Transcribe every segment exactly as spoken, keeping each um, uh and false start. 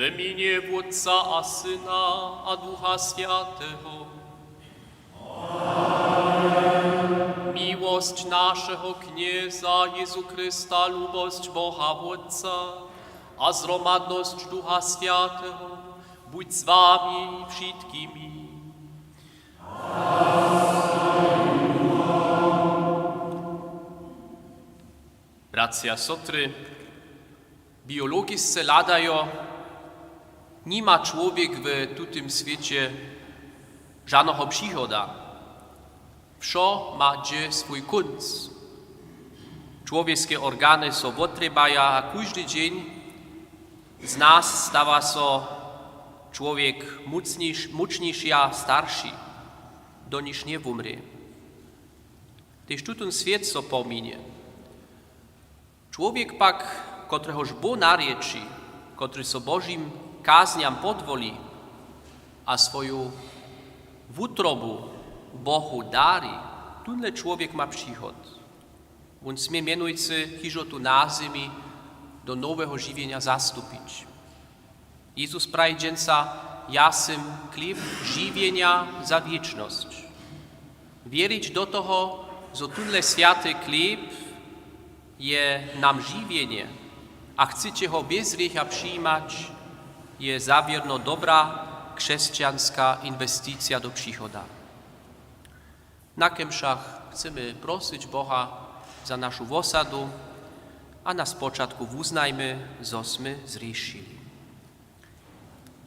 W mjenje Wótca a Syna a Ducha Swjateho. Miłosć našeho Knjeza Jezu Chrysta, lubosć Boha Wótca a zhromadnosć Ducha Swjateho budź z wami wšitkimi. Bratřa a sotry, biologisce hladajo, nima čłowjek w tutym swěće žanoho přihoda. Wšo ma dźě swój kónc. Čłowjeske organy so wotrjebaja a kóždy dźeń z nas stawa so čłowjek mučniš-, mučniši a starši, doniž njewumrě. Tež tutón swět so pominje. Čłowjek pak, kotrehož Bóh narěči, kotryž so Božim kaznjam podwoli a swoju wutrobu Bohu dari, tónle čłowjek ma přichod. Wón smě mjenujcy hižo tu na zemi do noweho žiwjenja zastupić. Jezus praji dźensa: „Ja sym chlěb žiwjenja za wěčnosć.” Wěrić do toho, zo tónle swjaty chlěb je nam žiwjenje a chcyće ho bjez hrěcha přijimać, je zawěrno dobra křesćanska inwesticija do přichoda. Na kemšach chcemy prosyć Boha za našu wosadu a na spočatku wuznajmy, zo smy zhrěšili.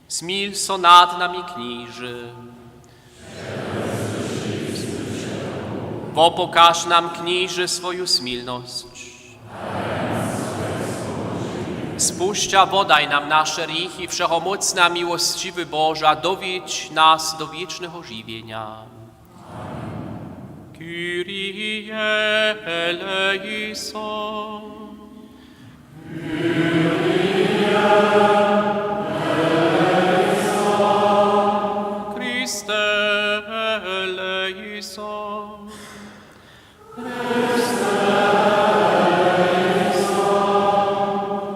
Smil so nad nami, Knježe. Wopokaž nam, Knježe, swoju smilnosć. Spušć a wodaj nam naše hrěchi, wšehomócny a miłosćiwy Bože, a dowjedź nas do wěčneho žiwjenja. Kyrie eleison. Kyrie eleison. Christe eleison.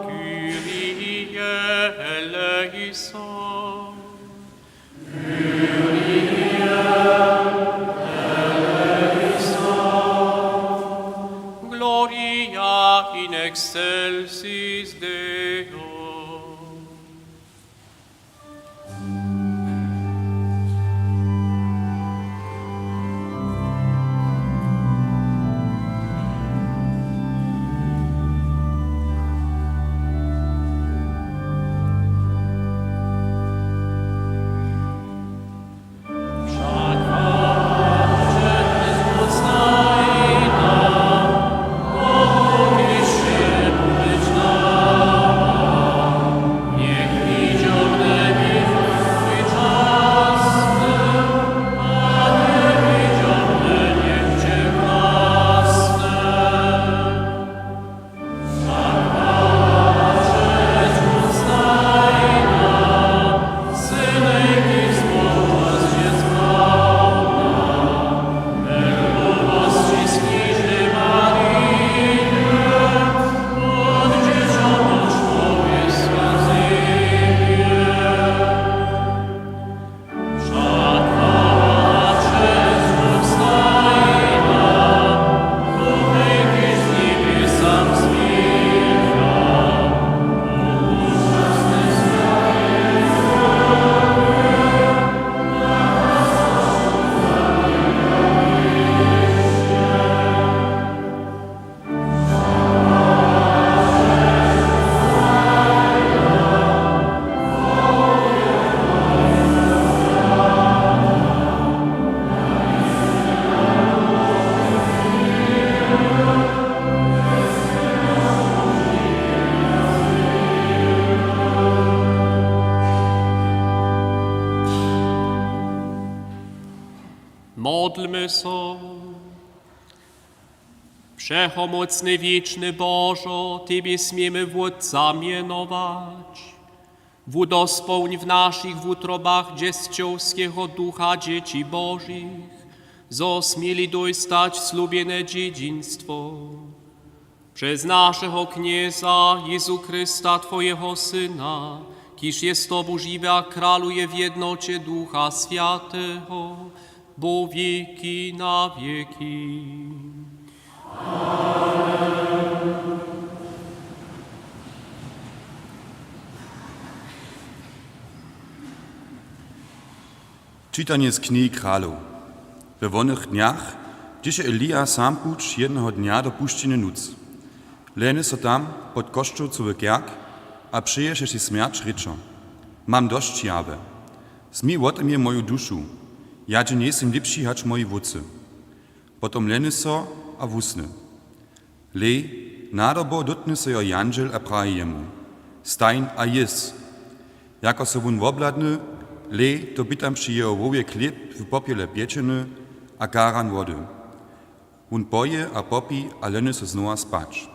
Kyrie eleison. Gloria in excelsis Deo. Modlmy so. Wšehomócny, wěčny Božo, Tebje směmy Wótca mjenować. Wudospołń w našich wutrobach dźěsćowskeho ducha dźěći Božich, zo směli dóstać slubjene dźědźinstwo. Přez našeho Knjeza Jezu Chrysta, Twojeho Syna, kiž je z tobu žiwy a kraluje w jednoće Ducha Swjateho, po wěki na wěki. Čitanje z knihi Kralow. We wonych dnjach dźěše Elija sam puć jedneho dnja do pušćiny Nutz. Lehny so tam pod Košćowcowy kerk a přeješe sej smjerć, rěčo: „Mam dosć jawy. Zmyj wote mje moju dušu. Ja dźě njejsym lěpši hač moji wótcy.” Potom lehny so a wusny. Lej, nadobo dótny so jeho jandźel a praji jemu: „Stań a jěz.” Jako so wón wobhladny, lej, to by tam při jeho hłowje chlěb w popjele pječeny a karan wody. Wón poje a popi a lehny so znowa spać.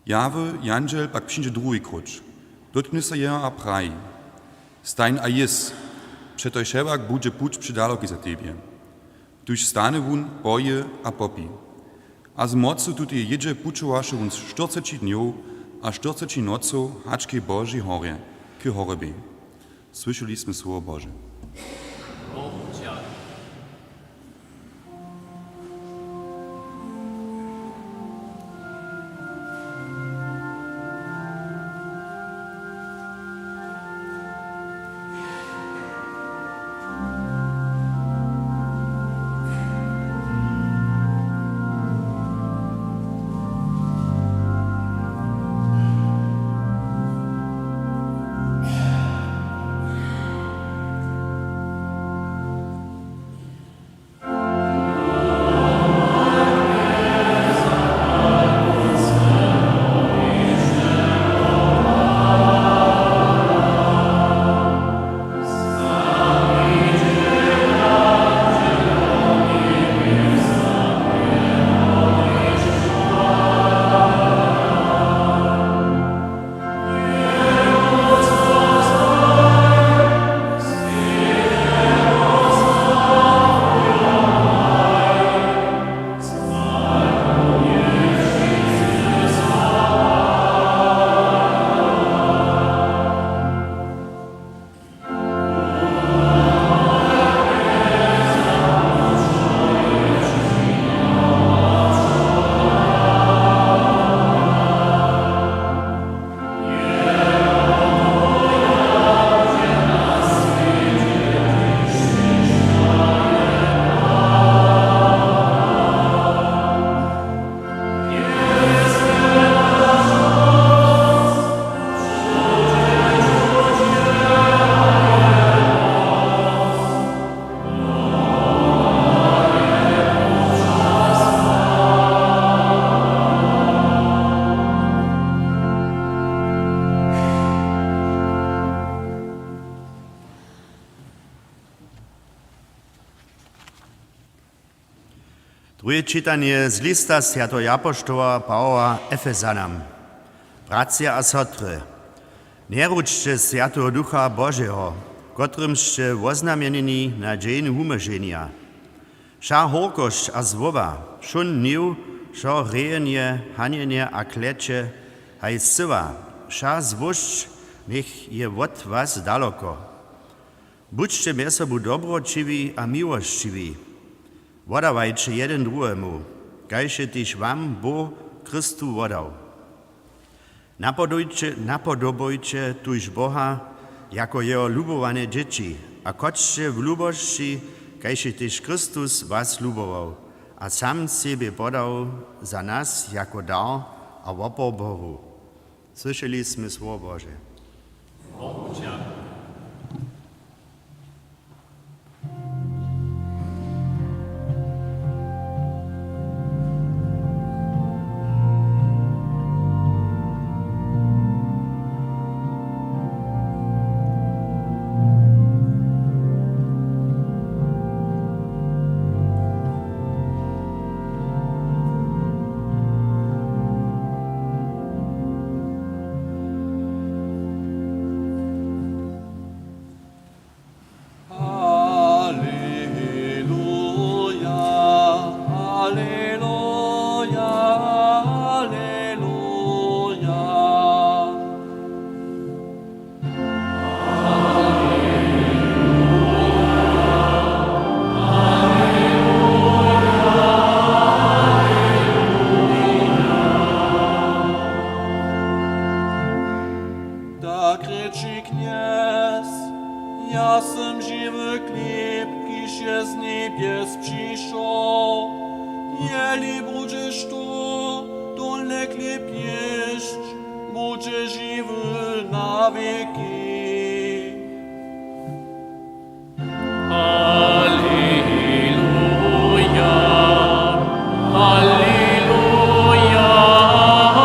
Jawy jandźel pak přińdźe druhi króć, dótny so jeho a praji: „Stań a jěz, přetož hewak budźe puć předaloki za tebje.” Tuž stany wón, poje a popi. A z mocu tuteje jědźe pućowaše wón štyrceći dnjow a štyrceći nocow hač k Božej horje, k horobej. Słyšeli smy słowo Bože. Druhe čitanje z lista swjateho apoštoła Pawoła Efezanam. Bratřa a sotry, njeručće Swjateho Ducha Božeho, kotrymž sće woznamjenjeni na dźeń wumóženja. Wša hórkosć a złowa, wšón hněw, wšo rejenje, hanjenje a kleće, haj scyła, wša złosć, njech je wot was daloko. Budźće mjez sobu dobroćiwi a miłosćiwi. Wodawajće jedyn druhemu, kaž je tež wam Bóh w Chrystu wodał. Napodujće, napodobujće tuž Boha jako jeho lubowane dźěći a chodźće w lubosći, kaž je tež Chrystus was lubował a sam sebje podał za nas jako dar a wopor Bohu. Słyšeli smy słowo Bože. Krěči Knjez: Ja sym žiwy chlěb, kiž je z njebjes přišoł. Jeli budźeš tu tónle chlěb jěsć, budźeš žiwy na wěki. Aleluja, aleluja,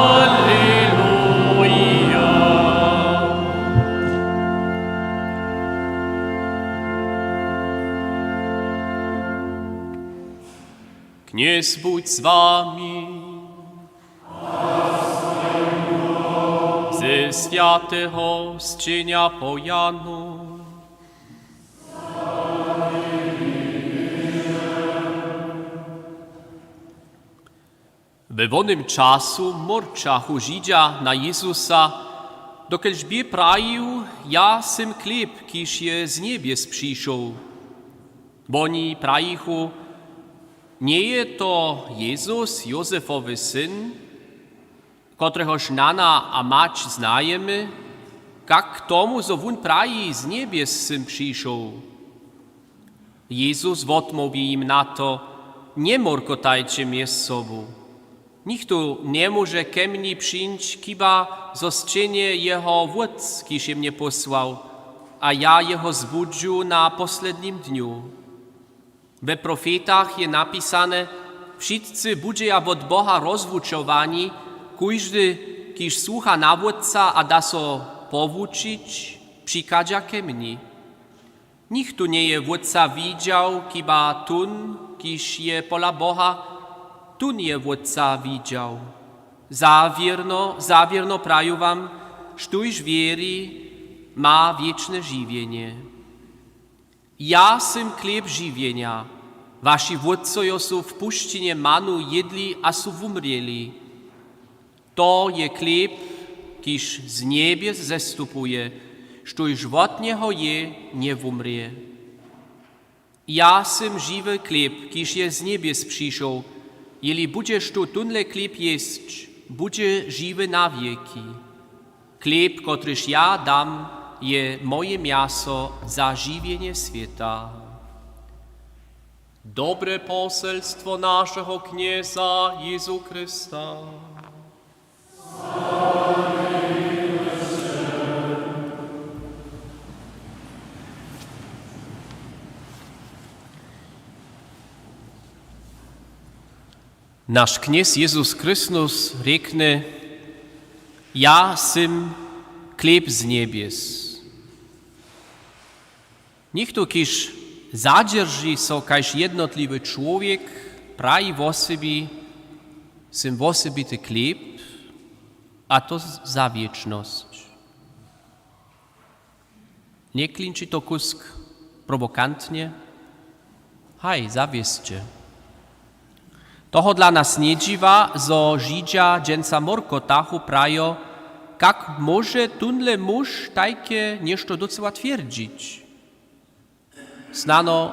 aleluja. Knjez budź z wami. Ze swjateho sćenja po Janu. We wonym času morčachu Židźa na Jezusa, dokelž bě prajił: „Ja sym chlěb, kiž je z njebjes přišoł.” Woni prajichu: „Njeje to Jezus, Józefowy syn, kotrehož nana a mać znajemy? Kak k tomu, zo wón praji: Z njebjes sym přišoł?” Jezus wotmołwi jim na to: „Njemorkotajće mjez sobu. Nichtó njemóže ke mni přińć, chiba zo sćehnje jeho Wótc, kiž je mnje pósłał, a ja jeho zbudźu na poslednim dnju. We profetach je napisane: Wšitcy budźeja wot Boha rozwučowani, kóždy, kiž słucha na Wótca a da so powučić, přichadźa ke mni. Nichtó njeje Wótca widźał, chiba tón, kiž je pola Boha, tón je Wótca widźał. Zawěrno, zawěrno praju wam, štóž wěri, ma wěčne žiwjenje. Ja sym chlěb žiwjenja. Waši wótcojo su w pušćinje manu jědli a su wumrěli. To je chlěb, kiž z njebjes zestupuje, štóž wot njeho je, njewumrě. Ja sym žiwy chlěb, kiž je z njebjes přišoł. Jeli budźeš tu tónle chlěb jěsć, budźeš žiwy na wěki. Chlěb, kotryž ja dam, je moje mjaso za žiwjenje swěta.” Dobre poselstwo našeho Knjeza Jezu Chrysta. Naš Knjez Jezus Chrystus rjekny: „Ja sym chlěb z njebjes.” Něchtó, kiž zadźerži so kaž jednotliwy čłowjek, praji wo sebi: „Sym wosebity chlěb, a to za wěčnosć.” Njeklinči to kusk prowokantnje? Haj, zawěsće. Tohodla nas njedźiwa, zo Židźa dźensa morkotachu, prajo: „Kak móže tónle muž tajke něšto docyła twjerdźić?” Snano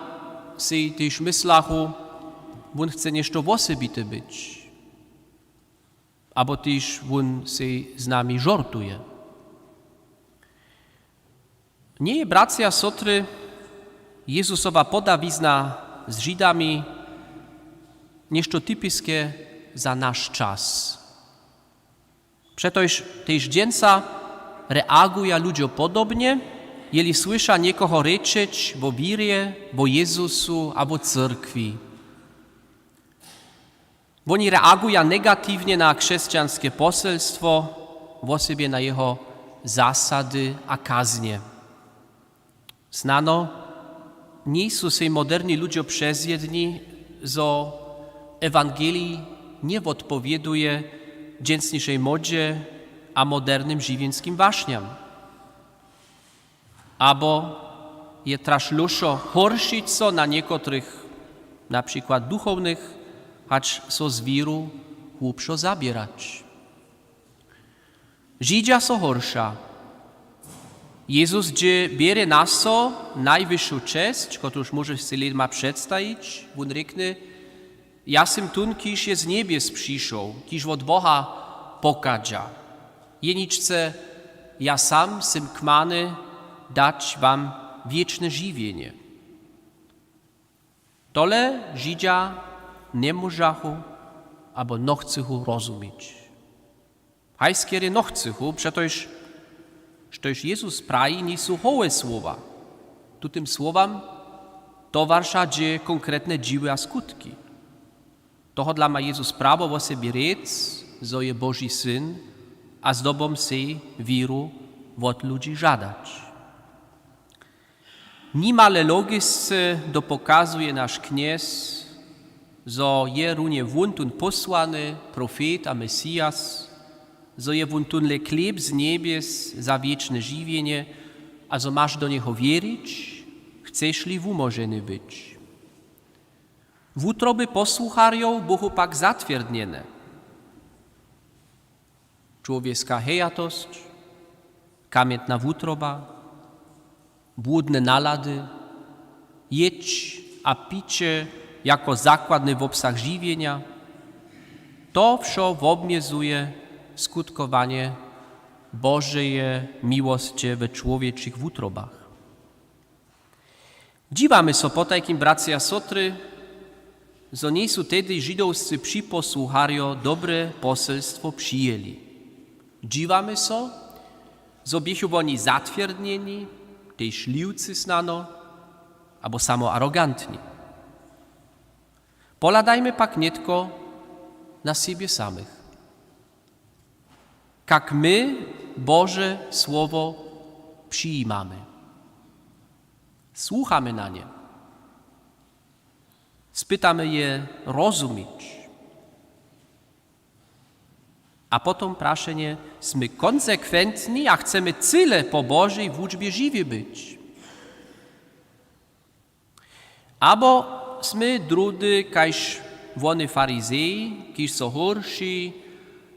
sej tež mysljachu: „Wón chce něšto wosebite być.” Abo tež wón sej z nami žortuje. Njeje, bratřa a sotry, Jezusowa podawizna z Židami něšto typiske za naš čas? Přetož tež dźensa reaguja ludźo podobnje, jeli słyša někoho rěčeć wo wěrje, wo Jezusu a wo cyrkwi. Woni reaguja negatiwnje na křesćanske poselstwo, wosebje na jeho zasady a kaznje. Snano njejsu sej moderni ludźo přezjedni, zo ewangelij njewotpowěduje dźensnišej módźe a modernym žiwjenskim wašnjam. Abo je traš lóšo horšić so na někotrych, na přikład duchownych, hač so z wěru hlubšo zaběrać. Židźa so horša. Jezus dźě, bjerje na so najwyšu česć, kotruž móžeš sej lědma předstajić. Wón rěkny: „Ja sym tón, kiž je z njebjes přišoł, kiž wot Boha pochadźa. Jeničce „Ja sam sym kmany dać wam wěčne žiwjenje.” Tole Židźa njemóžachu abo nochcychu rozumić. Haj skerje nochcychu, přetož štož Jezus praji, njejsu hołe słowa. Tutym słowam towarša dźě konkretne dźěły a skutki. Tohodla ma Jezus prawo wo sebje rěc, zo je Boži Syn, a zdobom sej wěru wot ludźi žadać. Nimale logisce dopokazuje naš Knjez, zo je runje wón tón pósłany profet a Mesijas, zo je wón tónle chlěb z njebjes za wěčne žiwjenje a zo maš do njeho wěrić, chceš-li wumoženy być. Wutroby posłucharjow bychu pak zatwěrdnjene. Čłowjeska hejatosć, kamjentna wutroba, błudne nalady, jědź a piće jako zakładny wobsah žiwjenja, to wšo wobmjezuje skutkowanje Božeje miłosće we čłowječich wutrobach. Dźiwamy so potajkim, bratřa a sotry, zo njejsu tehdy židowscy připosłucharjo dobre poselstwo přijeli. Dźiwamy so, zo běchu woni zatwěrdnjeni, tež liwcy snano, abo samo arogantni. Pohladajmy pak nětko na sebje samych. Kak my Bože słowo přijimamy? Słuchamy na nje. Spytamy je rozumić. A potom prašenje: Smy konsekwentni a chcemy cyle po Božej wučbje žiwi być? Abo smy druhdy kaž wony farizej, kiž so hórši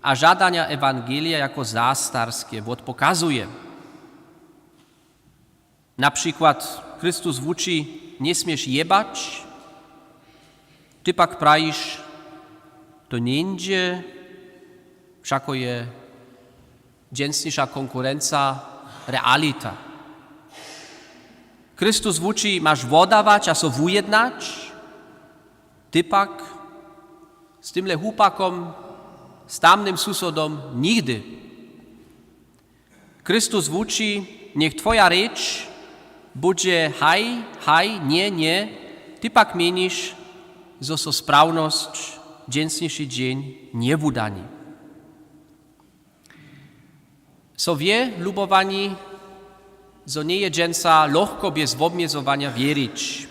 a žadanja ewangelija jako zastarske wotpokazuje? Na přikład Chrystus wuči: „Njesměš jěbać”, ty pak prajiš: „To njeńdźe, wšako je dźensniša konkurenca realita.” Chrystus wuči: „Maš wodawać a so wujednać”, ty pak z tymle hupakom, z tamnym susodom nigdy. Chrystus wuči: „Njech twoja rěč budźe haj, haj, nje, nje”, ty pak měniš, zo so sprawnosć dźensniši dźeń njewudani. So wě, lubowani, zo njeje dźensa lochko bjez wobmjezowanja wěrić.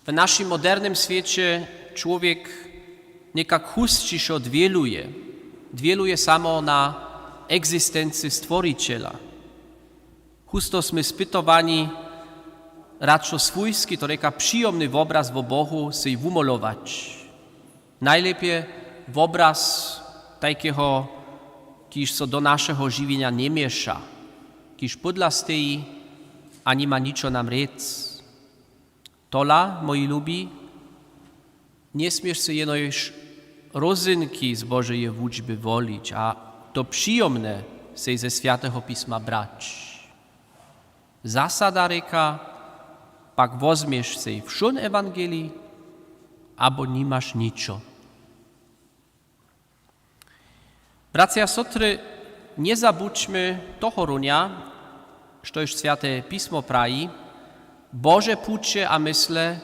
W našim modernym swěće čłowjek někak chusćišo dwěluje. Dwěluje samo na egzistency Stworićela. Husto smy spytowani, radšo swójski, to rěka přijomny wobraz wo Bohu sej wumolować. Najlěpje wobraz tajkeho, kiž so do našeho žiwjenja njemješa, kiž pódla steji a nima ničo nam rěc. Tola, moji lubi, njesměš sej jenož rózynki z Božeje wučby wolić a to přijomne sej ze Swjateho Pisma brać. Zasada rěka: „Pak wozmješ sej wšón ewangelij, abo nimaš ničo.” Bratřa a sotry, njezabudźmy tohorunja, štož Swjate Pismo praji: „Bože puće a mysle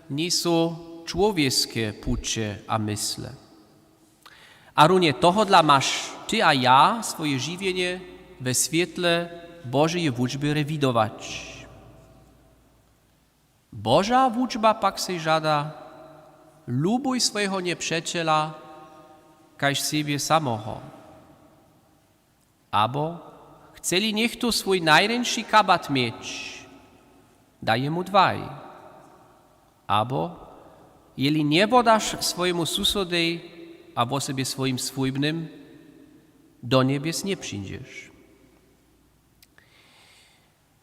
njejsu čłowjeske puće a mysle.” A runje tohodla maš ty a ja swoje žiwjenje we swětle Božeje wučby rewidować. Boža wučba pak sej žada: „Lubuj swojeho njepřećela kaž sebje samoho.” Abo: „Chce-li něchtó swój najrjeńši kabat měć, daj jemu dwaj.” Abo: „Jeli njewodaš swojemu susodej a wosebje swojim swójbnym, do njebjes njepřińdźeš.”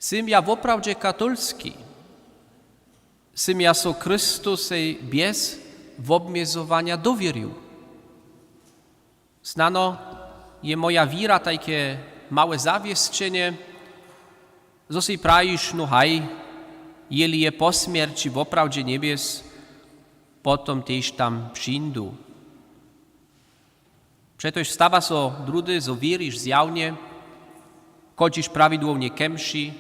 Sym ja woprawdźe katolski? Sym ja so Chrystusej bjez wobmjezowanja dowěrił? Snano je moja wěra tajke Małe zawěsćenje, zo sej prajiš, no haj, jeli je po smjerći woprawdźe njebjes, potom tež tam přińdu. Přetož stawa so druhdy, zo wěriš zjawnje, chodźiš prawidłownje ke mši,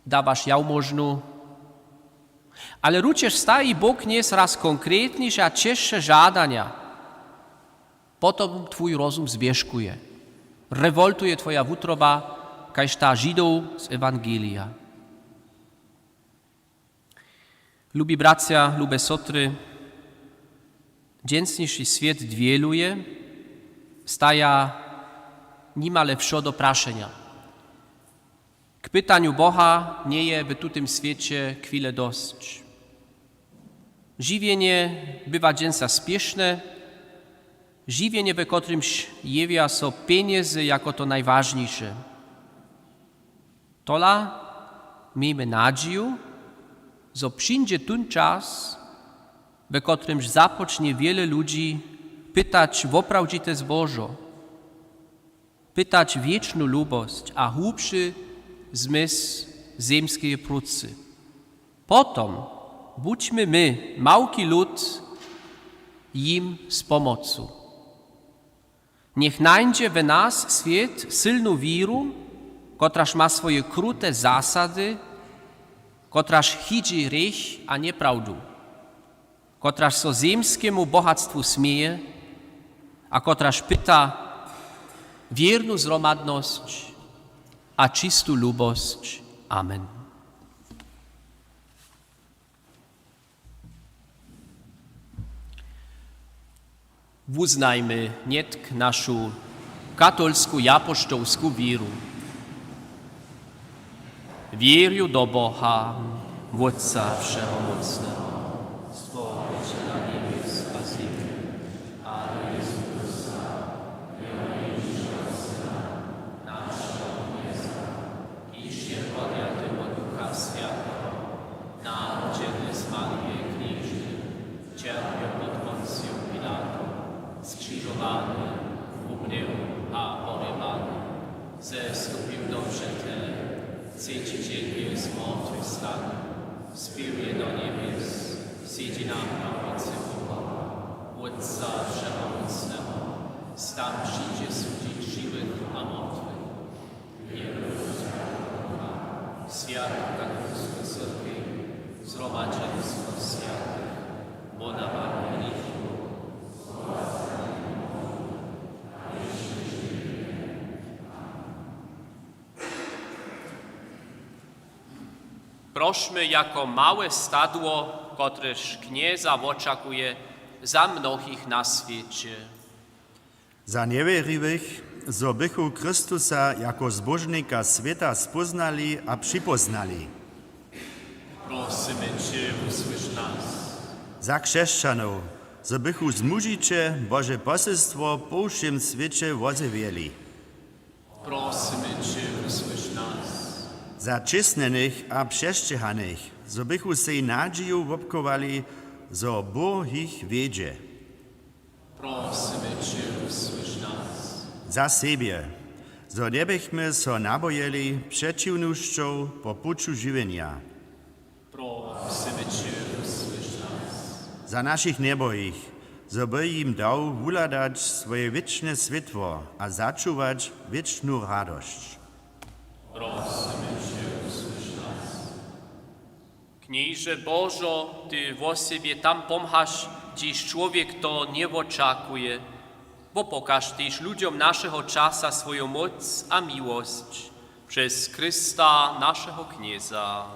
dawaš jałmóžnu, ale ručež staji Bóh njejs raz konkretniše a ćežše žadanja. Potom twój rozum zwěškuje. Rewoltuje twoja wutroba, kaž ta Židow z Ewangelija. Lubi bratřa, lube sotry, dźensniši swět dwěluje, staja nimale wšo do prašenja. K pytanju Boha njeje w tutym swěće chwile dosć. Žiwjenje bywa dźensa spěšne, žiwjenje, w kotrymž jewja so pjenjezy jako to najwažniše. Tola mějmy nadźiju, zo přińdźe tón čas, w kotrymž započnje wjele ludźi pytać woprawdźite zbožo, pytać wěčnu lubosć a hłubši zmysł zemskeje prócy. Potom budźmy my, małki lud, jim z pomocu. Njech nańdźe w nas swět sylnu wěru, kotraž ma swoje krute zasady, kotraž chidźi hrěch a njeprawdu, kotraž so zemskemu bohatstwu směje a kotraž pyta wěrnu zhromadnosć a čistu lubosć. Amen. Wuznajmy nětk našu katolsku japoštołsku wěru. Wěrju do Boha, Wótca Wšehomócneho, Stwórcyla njebjes a zemi, a do Jezusa Chrystusa, Jeho jedineho Syna, našeho Knjeza, kiž je rodźeny wot Ducha Swjateho, narodźeny z Marije Knježny, ćerpjeł pod Poncją Pilatą, skřižowany, wumrěł a pohrbjany, zestupił do přećelej, třeći dźeń je z mortwych stanył, spił je do njebjes, sedźi na prawicy Boha, Wótca Wšehomócneho, stam přińdźe sudźić žiwych a mortwych. Wěrju w Swjatu katolsku cyrkwj, zhromadźenstwo swjatych, wona Marje hrichu. Prošmy jako małe stadło, kotrež Knjeza wočakuje, za mnohich na swěće. Za njewěriwych, zo bychu Chrystusa jako Zbóžnika swěta spóznali a připóznali. Prosymy će, wusłyš nas. Za křesćanow, zo bychu zmužiće Bože posylstwo po wšěm swěće wozjewjeli. Prosymy će, wusłyš nas. Za ćisnjenych a přesćěhanych, zo bychu sej nadźiju wobchowali, zo Bóh jich wjedźe. Prosymy će, wusłyš nas. Za sebje, zo njebychmy so nabojeli přećiwnosćow po puću žiwjenja. Prosymy će, wusłyš nas. Za našich njebohich, zo by jim dał wuhladać swoje wěčne swětło a začuwać wěčnu radosć. Prosymy će, wusłyš nas. Knježe Božo, ty wosebje tam pomhaš, hdźež čłowjek to njewočakuje. Wopokaž tež ludźom našeho časa swoju móc a miłosć. Přez Chrysta, našeho Knjeza.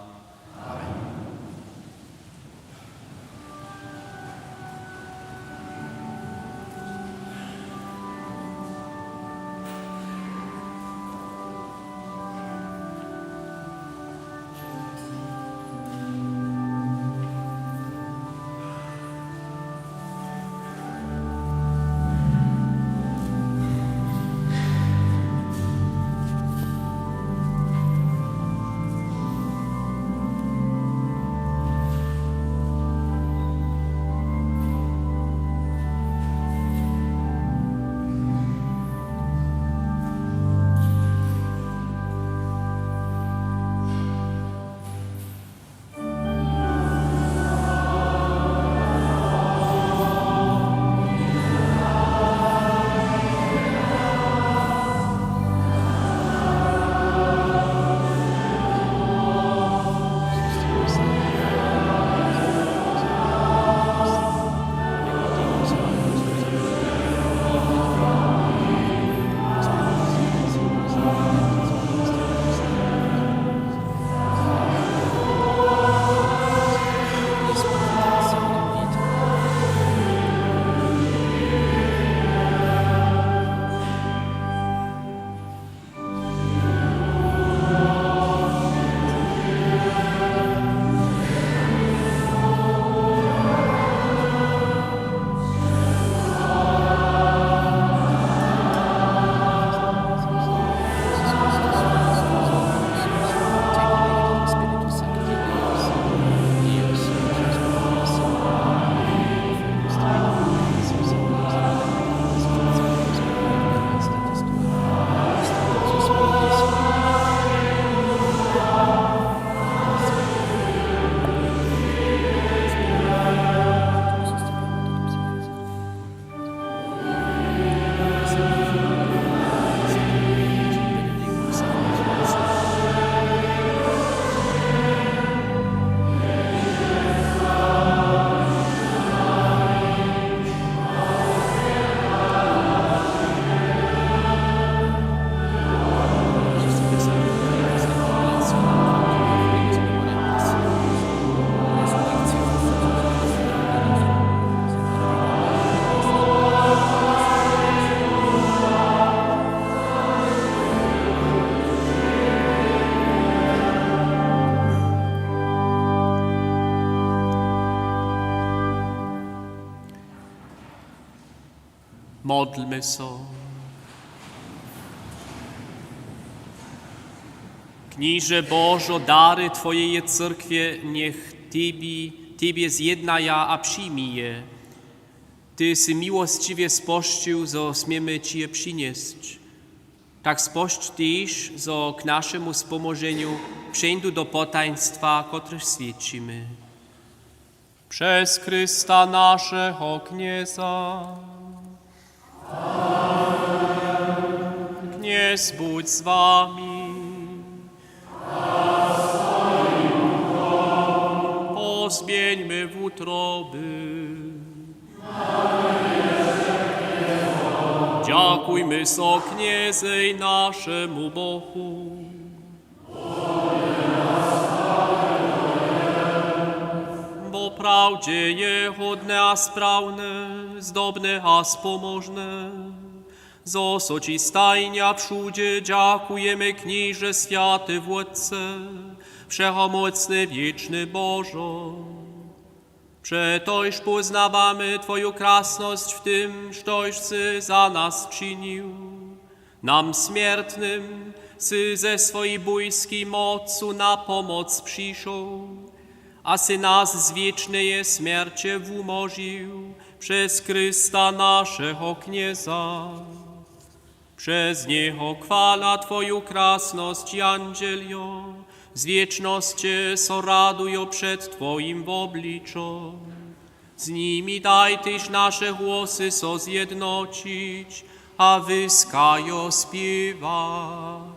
Modlmy so. Kniže Božo, dary Twojeje cyrkwje njech tebi, tebie zjednaja a přijmi je. Ty sy miłosćiwje spožčił, zo směmy ći je přinjesć. Tak spožč tež, zo k našemu spomoženju přeńdu do potajnstwa, kotrež swědčimy. Přez Chrysta, našeho Knjeza. Knjez budź z wami. Pozběhńmy wutroby. Dźakujmy so Knjezej, našemu Bohu. Woprawdźe je hodne a sprawne, zdobne a spomožne, zo so ći stajnje a wšudźe dźakujemy, Kniže, swjaty Wótče, wšehomócny, wěčny Božo. Přetož póznawamy Twoju krasnosć w tym, štož sy za nas činił. Nam smjertnym sy ze swojej bójskej mocu na pomoc přišoł a sy nas z wěčneje smjerće wumóžił přez Chrysta, našeho Knjeza. Přez njeho chwala Twoju krasnosć, jandźeljo z wěčnosće so radujo před Twojim wobličom. Z nimi daj tež naše hłosy so zjednoćić a wyskajo spěwać.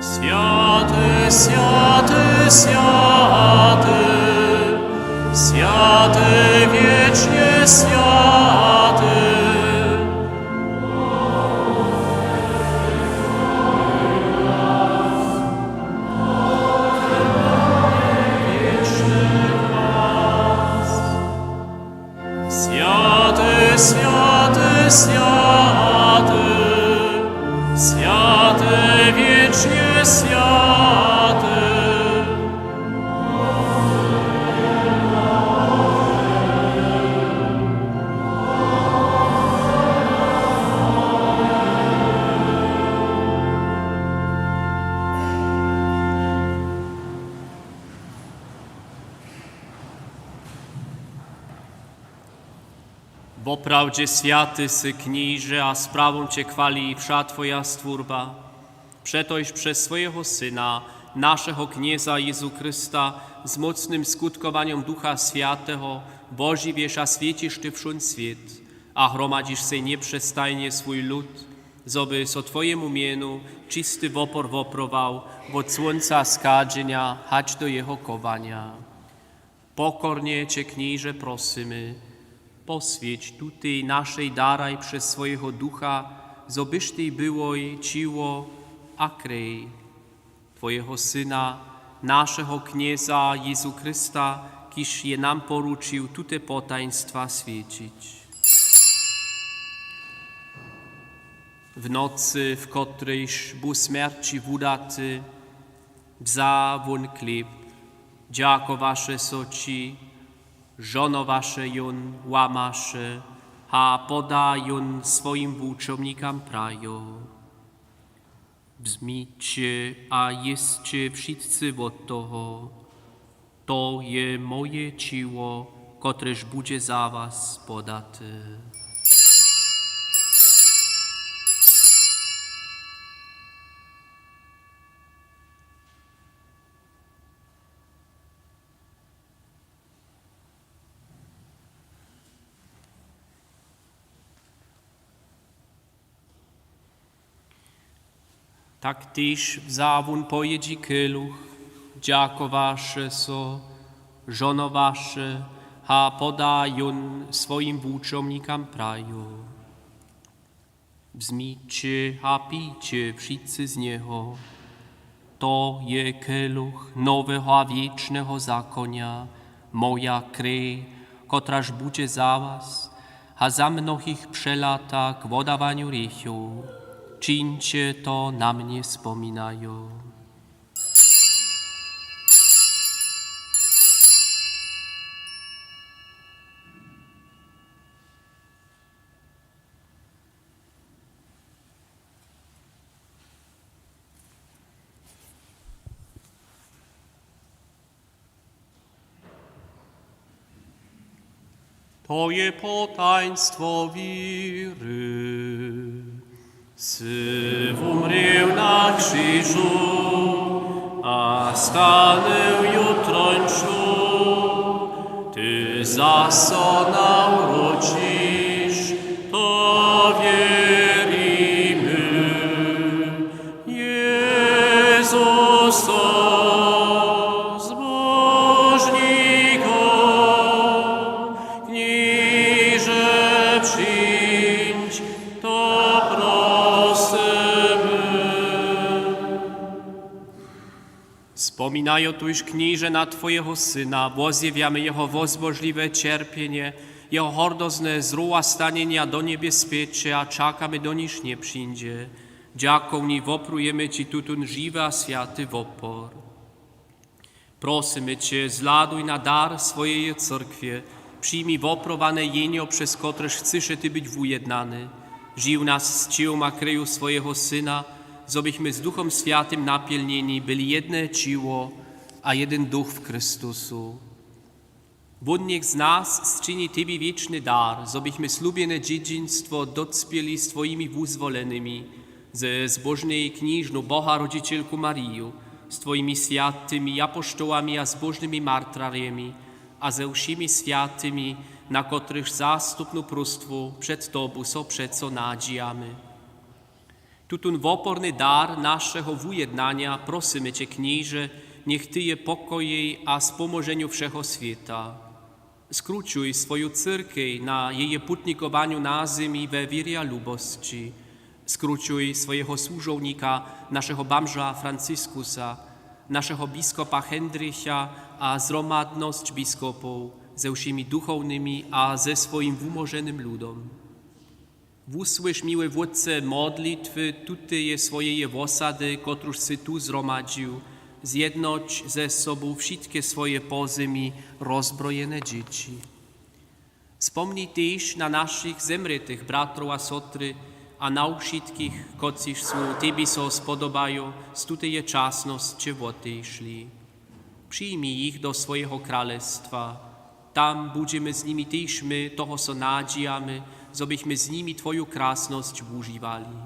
Swjaty, swjaty, swjaty, swjaty, wěčny swjaty. Swjaty, swjaty, swjaty, swjaty, wěčny swjaty. Woprawdźe swjaty sy, Kniže, a sprawom će chwali wša Twoja stwórba. Přetož přez swojeho Syna, našeho Knjeza Jezu Chrysta, z mócnym skutkowanjom Ducha Swjateho wožiwješ a swěćiš ty wšón swět a hromadźiš sej njepřestajnje swój lud, zo by so Twojemu mjenu čisty wopor woprował, wot słónca schadźenja hač do jeho chowanja. Pokornje će, Kniže, prosymy, poswjeć tutej našej daraj přez swojeho Ducha, zo byštej byłoj ćiło a krej Twojeho Syna, našeho Knjeza Jezu Chrysta, kiž je nam poručił tute potajnstwa swjećić. W nocy, w kotrejž bu smjerći wudaty, wza wón chlěb, dźakowaše so ći, žohnowaše jón, łamaše a poda jón swojim wučomnikam, prajo: Wzmiće a jěsće wšitcy wot toho. To je moje ćiło, kotrež budźe za was podate. Tak tež wza wón po jědźi keluch, dźakowaše so, žohnowaše a poda jón swojim wučomnikam, prajo: Wzmiće a pijće wšitcy z njeho. To je keluch noweho a wěčneho zakonja, moja krej, kotraž budźe za was A za mnohich přelata k wodawanju hrěchow. Čińće to na mnje spominajo. To je potajnstwo wěry. Sy wumrěł na křižu a stanył jutrońšu. Ty zaso nawróćiš, to wěrimy. Jezuso, zbóžniko, Knježe, přińdź, to prosymy. Spominajo tuž, Knježe, na twojeho Syna, wozjewjamy jeho wozbožliwe ćerpjenje, jeho hordozne zrowastanjenje a do njebje spěće a čakamy, doniž njepřińdźe. Dźakowni woprujemy ći tutón žiwy a swjaty wopor. Prosymy će, zhladuj na dar swojeje cyrkwje, přijmi woprowane jenjo, přez kotrež chcyše ty być wujednany. Žiw nas z ćěłom a kreju swojeho Syna, zo bychmy z Duchom Swjatym napjelnjeni byli jedne ćěło a jedyn duch w Chrystusu. Wón njech z nas sčini tebi wěčny dar, zo bychmy slubjene dźědźiństwo docpěli z twojimi wuzwolenymi, ze zbóžnej knježnu Boha rodźićelku Mariju, z twojimi swjatymi apoštołami a zbóžnymi martrarjemi a ze wšěmi swjatymi, na kotrychž zastupnu próstwu před tobu so přeco nadźijamy. Tutón woporny dar našeho wujednanja prosymy će, Knježe, njech tyje pokojej a spomoženju wšeho swěta. Skrućuj swoju cyrkej na jeje putnikowanju na zemi we wěrje a lubosći. Skrućuj swojeho słužownika, našeho bamža Franciskusa, našeho biskopa Hendricha a zhromadnosć biskopow ze wšěmi duchownymi a ze swojim wumoženym ludom. Wusłyš, miły Wótče, modlitwy tuteje swojeje wosady, kotruž sy tu zhromadźił. Zjednoć ze sobu wšitke swoje po zemi rozbrojene dźěći. Spomnij tež na našich zemrětych bratrow a sotry a na wšitkich, kotřiž su tebi so spodobajo z tuteje časnosće wotešli. Přijmi jich do swojeho kralestwa. Tam budźemy z nimi tež my, toho so nadźijamy, zo bychmy z nimi twoju krasnosć wužiwali.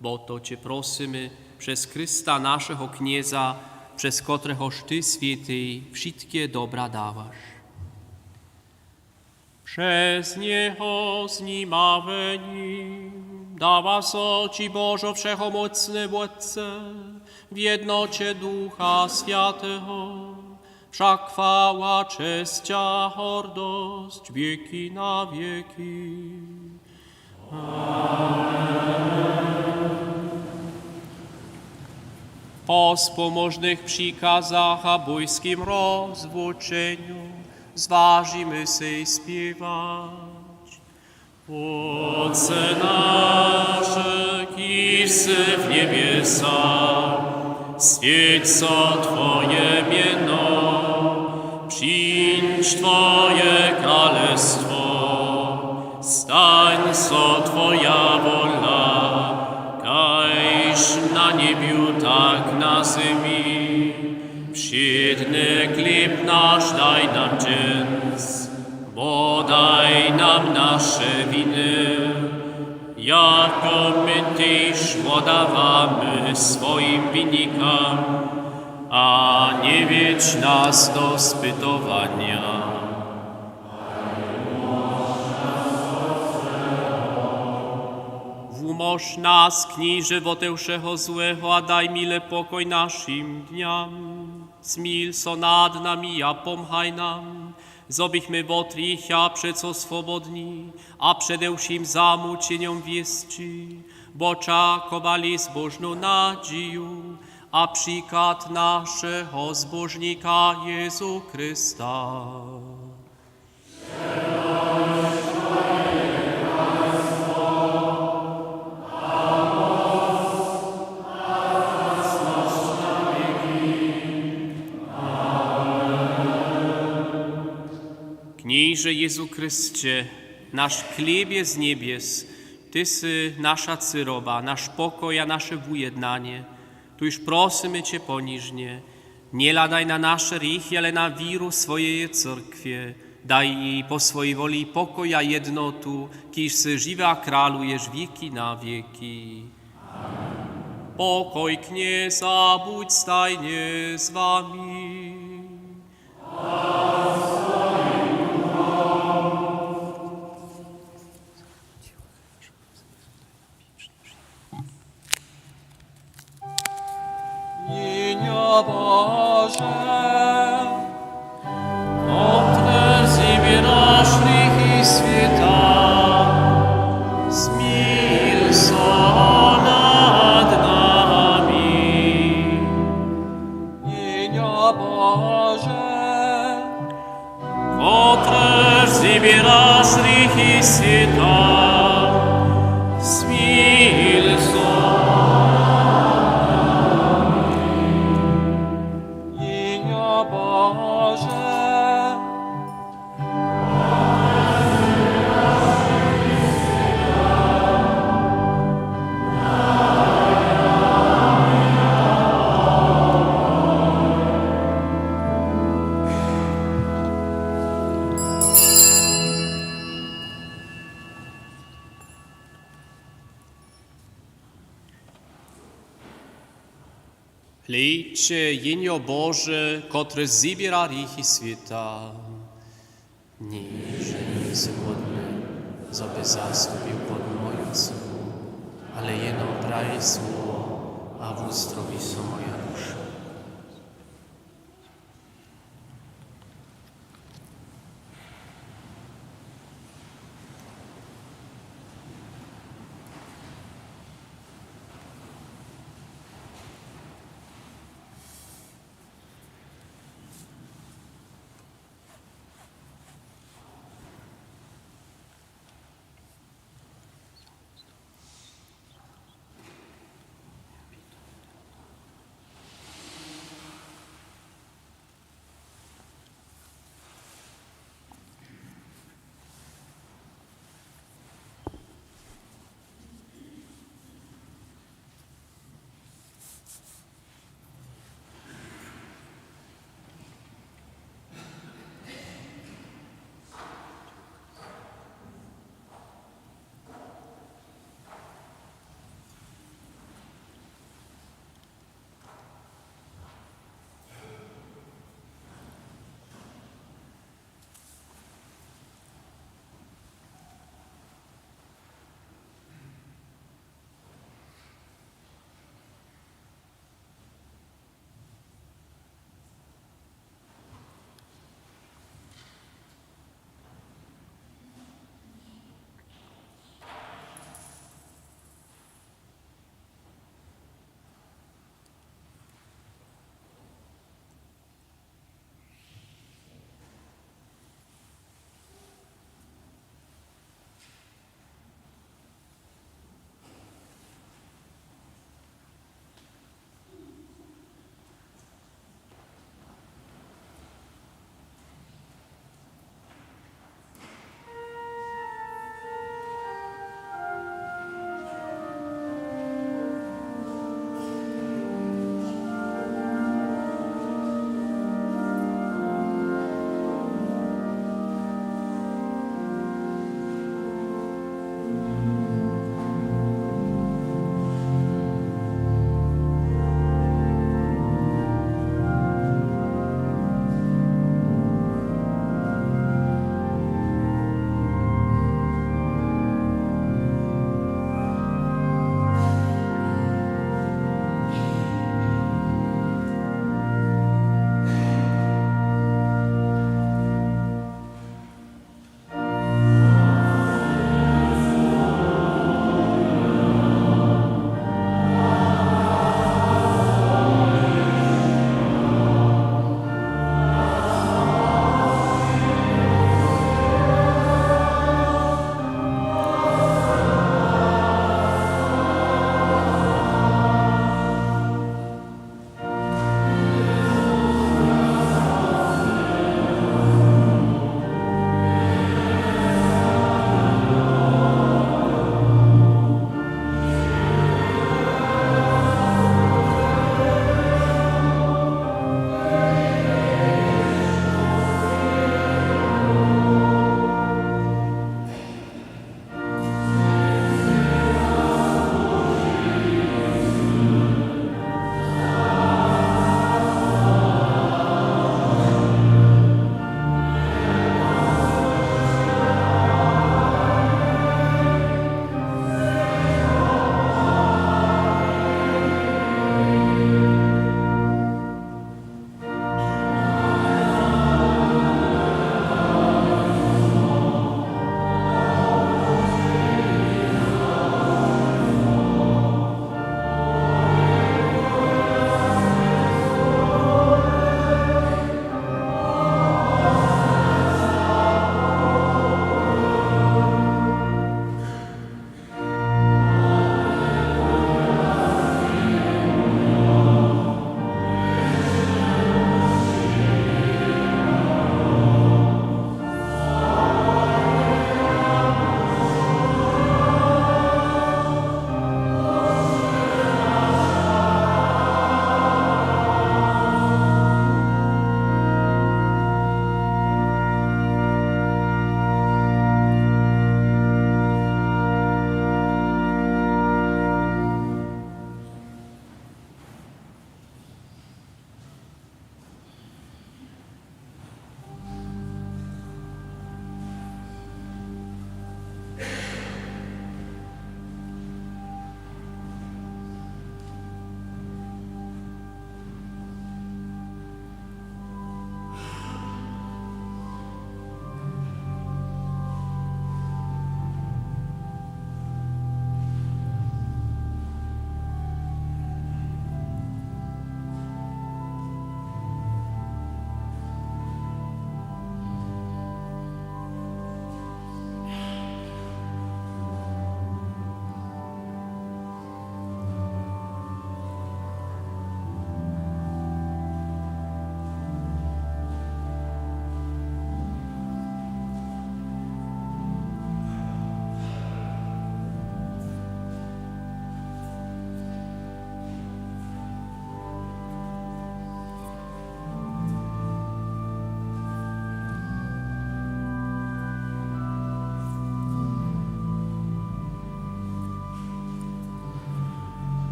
Wo to će prosymy přez Chrysta, našeho Knjeza, přez kotrehož ty swětej wšitke dobra dawaš. Přez njeho, z nim a we nim dawa so ći, Božo wšehomócny Wótče, w jednoće Ducha Swjateho wša chwała, česć a hordosć wěki na wěki. Po spomóžnych přikazach a bójskim rozwučenju zwažimy sej spěwać. Wótče naš, kiž sy w njebjesach, swjeć so twoje mjeno, přińdź twoje kralestwo, stań so twoja wola, kaž na njebju, tak na zemi. Wšědny chlěb naš daj nam dźens, wodaj nam naše winy, jako my tež wodawamy swojim winikam, a njewjedź nas do spytowanja. Wumóž nas, Knježe, wote wšeho złeho a daj mile pokoj našim dnjam. Smil so nad nami a pomhaj nam, zo bychmy wot hrěcha přeco swobodni a přede wšim zamućenjom wěsći wočakowali zbóžnu nadźiju a přichad našeho Zbóžnika Jezu Chrysta. Jezu Chrysće, naš chlěbje z njebjes, ty sy naša cyroba, naš pokoj a naše wujednanje. Tuž prosymy će ponižnje, njehladaj na naše hrěchi, ale na wěru swojeje cyrkwje. Daj jej po swojej woli pokoj a jednotu, kiž sy žiwy a kraluješ wěki na wěki. Pokoj Knjeza budź stajnje z wami. Jehnjo Bože, kotrež zběraš hrěchi swěta, smil so nad nami. Jehnjo Bože, kotrež zběraš hrěchi swěta, smil so. Jehnjo Bože, Hlejće, Jehnjo Bože, kotrež zběra hrěchi swěta. Njejsym hodny, zo by zastupił pod moju cyłu, ale jeno praj słowo a wuzdrowi so moja duša.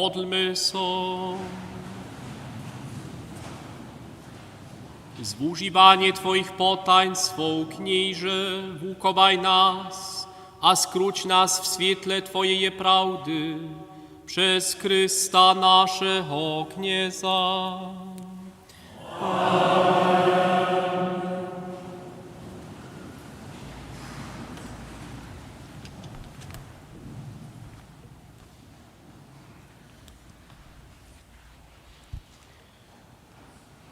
Modlmy so. Zwužiwanje Twojich potaństwow, Knježe, wuchowaj nas a skruć nas w swětle Twojeje prawdy přez Chrysta, našeho Knjeza.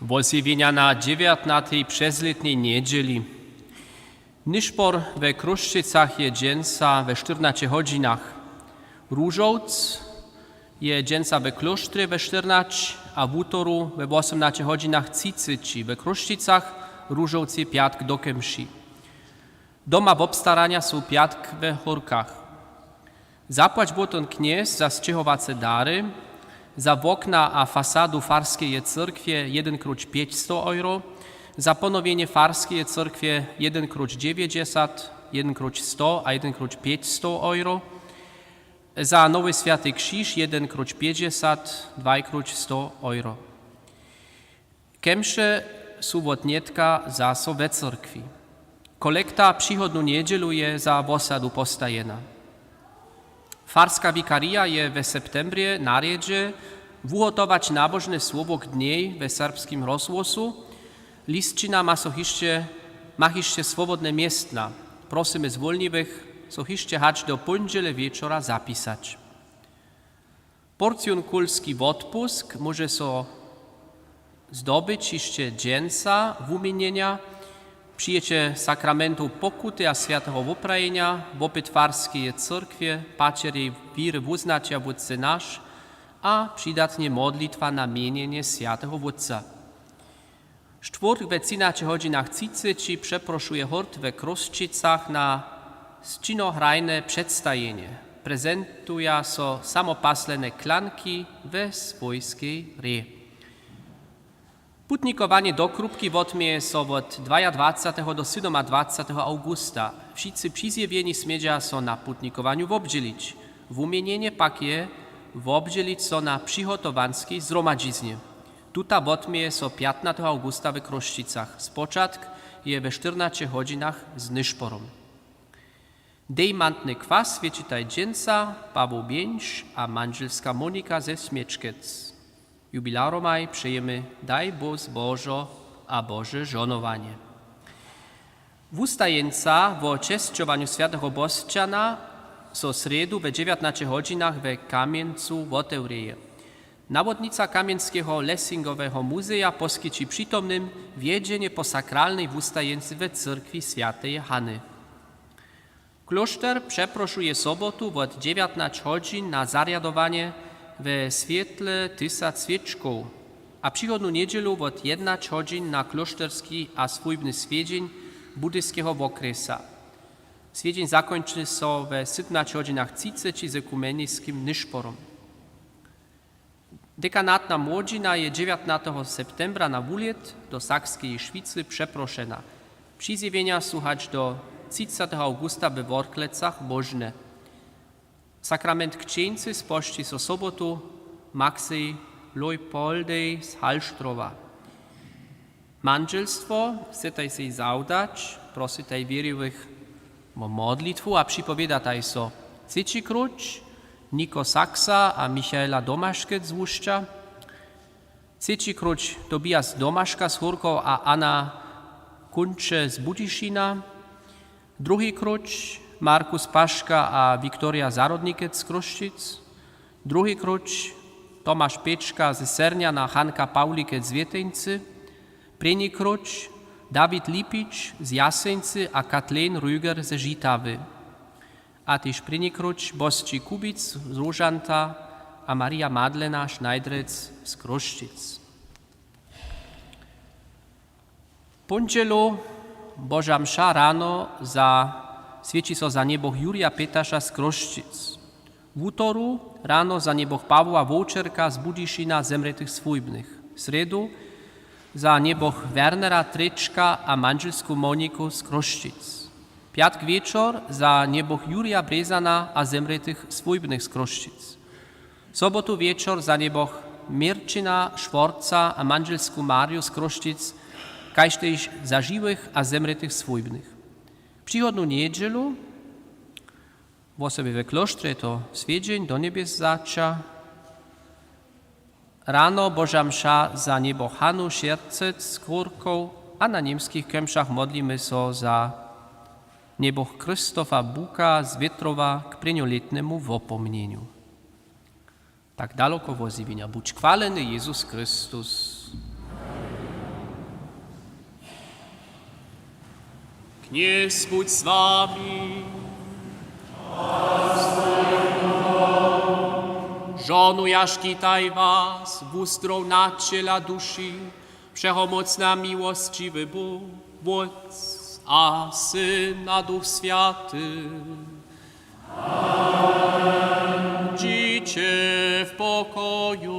Wozjewjenja na dźewjatnatej přezlětnej njedźeli. Nyšpor we Chrósćicach je dźensa we štyrnaće hodźinach. Ružowc je dźensa we klóštrje we štyrnać a wutoru we wosomnaće hodźinach třiceći. We Chrósćicach ružowc je pjatk do kemši. Doma wobstaranja su pjatk we Hórkach. Zapłać botón Knjez za sćěhowace dary, za wokna a fasadu farskeje cyrkwje jedyn króć pjećstow euro, za ponowjenje farskeje cyrkwje jedyn króć dźewjećdźesat, jedyn króć sto a jedyn króć pjećstow euro, za nowy swjaty křiž jedyn króć pjećdźesat, dwaj króć sto euro. Kemše su wot nětka zaso we cyrkwi. Kolekta přichodnu njedźelu je za wosadu postajena. Farska wikarija je we septembrje na rjedźe wuhotować nabožne słowo k dnjej we Serbskim rozhłosu. Lisćina ma so hišće, ma hišće swobodne městna. Prosymy zwólniwych, so hišće hač do póndźele wječora zapisać. Porciunkulski wotpusk móže so zdobyć hišće dźensa wuměnjenja, přijěće sakramentow pokuty a swjateho woprajenja, wopyt farskeje cyrkwje, paćerjej wěry wuznatja Wótče naš a přidatnje modlitwa na měnjenje swjateho Wótca. Štwórtk we třinaće hodźinach třiceći přeprošuje hort we Chrósćicach na sćinohrajne předstajenje. Prezentuja so samopaslene klanki we swójskej hrě. Putnikowanje do Krupki wotměje so wot dwajadwacateho do sydomadwacateho awgusta. Wšitcy přizjewjeni smědźa so na putnikowanju wobdźělić. Wuměnjenje pak je wobdźělić so na přihotowanskej zhromadźiznje. Tuta wotměje so pjatnateho awgusta we Chrósćicach. Spočatk je we štyrnaće hodźinach z nyšporom. Dejmantny kwas swjećitaj dźensa Pawoł Běńš a mandźelska Monika ze Smječkec. Jubilaromaj přejemy: Daj Bóh zbožo a Bože žohnowanje. Wustajeńca wo česćowanju swjateho Bosćana so srjedu we dźewjatnaće hodźinach we Kamjencu wotewrjeje. Nawodnica Kamjenskeho Lessingoweho muzeja poskići přitomnym wjedźenje po sakralnej wustajeńcy we cyrkwi swjateje Hany. Klóšter přeprošuje sobotu wot dźewjatnaće hodźin na zarjadowanje we swětle tysac swěčkow a přichodnu njedźelu wot jednaće hodźin na klóšterski a swójbny swjedźeń Budyskeho wokrjesa. Swjedźeń zakónči so we sytmnaće hodźinach třiceći z ekumeniskim nyšporom. Dekanatna młodźina je dźewjatnateho septembra na wulět do Sakskeje Šwicy přeprošena. Přizjewjenja su hač do třicateho awgusta we Worklecach móžne. Sakrament křćeńcy spožči so sobotu Maxej Leupoldej z Hallstrowa. Mandźelstwo chcetaj sej zawdać, prosytaj wěriwych wo modlitwu a připowědataj so třeći króć Niko Saksa a Michaela Domaškec z Łušća, třeći króć Tobias Domaška z Hórkow a Anna Kunče z Budyšina, druhi króć Markus Paška a Wiktoria Zarodnikec z Chrósćic, druhi króć Tomaš Pěčka ze Sernjan a Hanka Pawlikec z Wěteńcy, prěni króć Dawid Lipić z Jaseńcy a Kathleen Rüger ze Žitawy. A tež prěni króć Bosći Kubic z Róžanta a Maria Madlena Schneidrec z Chrósćic. Póndźelu Boža mša rano za, swjeći so za njeboch Jurja Pětaša z Chrósćic. Wutoru rano za njeboch Pawoła Wowčerka z Budyšina, zemrětych swójbnych. Srjedu za njeboch Wernera Trěčka a mandźelsku Moniku z Chrósćic. Pjatk wječor za njeboch Jurja Brězana a zemrětych swójbnych z Chrósćic. Sobotu wječor za njeboch Měrćina Šworca a mandźelsku Marju z Chrósćic, kaž tež za žiwych a zemrětych swójbnych. Přichodnu njedźelu wosebje w klóštrje je to swjedźeń do njebjes wzaća. Rano Boža mša za njeboch Hanu Šercec z Chórkow a na němskich kemšach modlimy so za njeboch Christofa Buka z Wětrowa k prěnjolětnemu wopomnjenju. Tak daloko wozjewjenja. Budź chwaleny Jezus Chrystus. Knjez budź z wami. Žonuja škitaj was, wuzdrownaćela duši, wšehomócny a miłosćiwy Bóh, Wótc a Syn a Duch Swjaty. Dźiće w pokoju.